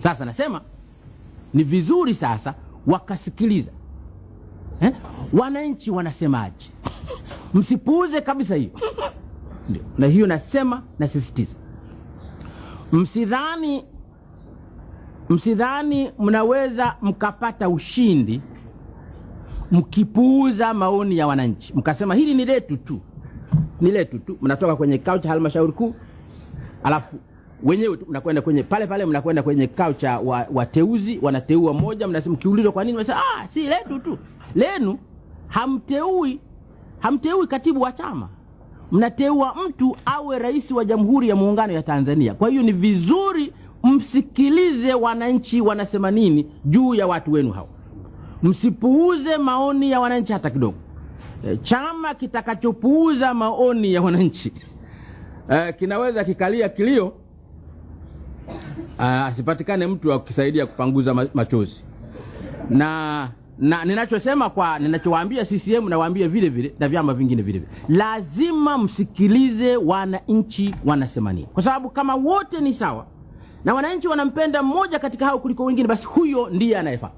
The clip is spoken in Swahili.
Sasa nasema ni vizuri sasa wakasikiliza wananchi wanasemaje. Msipuuze kabisa hiyo. Ndio. Na hiyo nasema, nasisitiza, msidhani mnaweza mkapata ushindi mkipuuza maoni ya wananchi, mkasema hili ni letu tu, ni letu tu. Mnatoka kwenye kikao cha halmashauri kuu, alafu wenyewe tu mnakwenda kwenye pale pale, mnakwenda kwenye kikao cha wateuzi, wanateua moja, mnasema, mkiulizwa kwa nini, mnasema si letu tu. Lenu hamteui katibu wa chama, mnateua mtu awe rais wa Jamhuri ya Muungano ya Tanzania. Kwa hiyo ni vizuri msikilize wananchi wanasema nini juu ya watu wenu hao. Msipuuze maoni ya wananchi hata kidogo. Chama kitakachopuuza maoni ya wananchi kinaweza kikalia kilio, asipatikane mtu wa kukisaidia kupanguza machozi. Na ninachosema kwa ninachowaambia CCM, nawaambia vile vile na vyama vingine vile vile, lazima msikilize wananchi wanasema nini, kwa sababu kama wote ni sawa na wananchi wanampenda mmoja katika hao kuliko wengine, basi huyo ndiye anayefaa.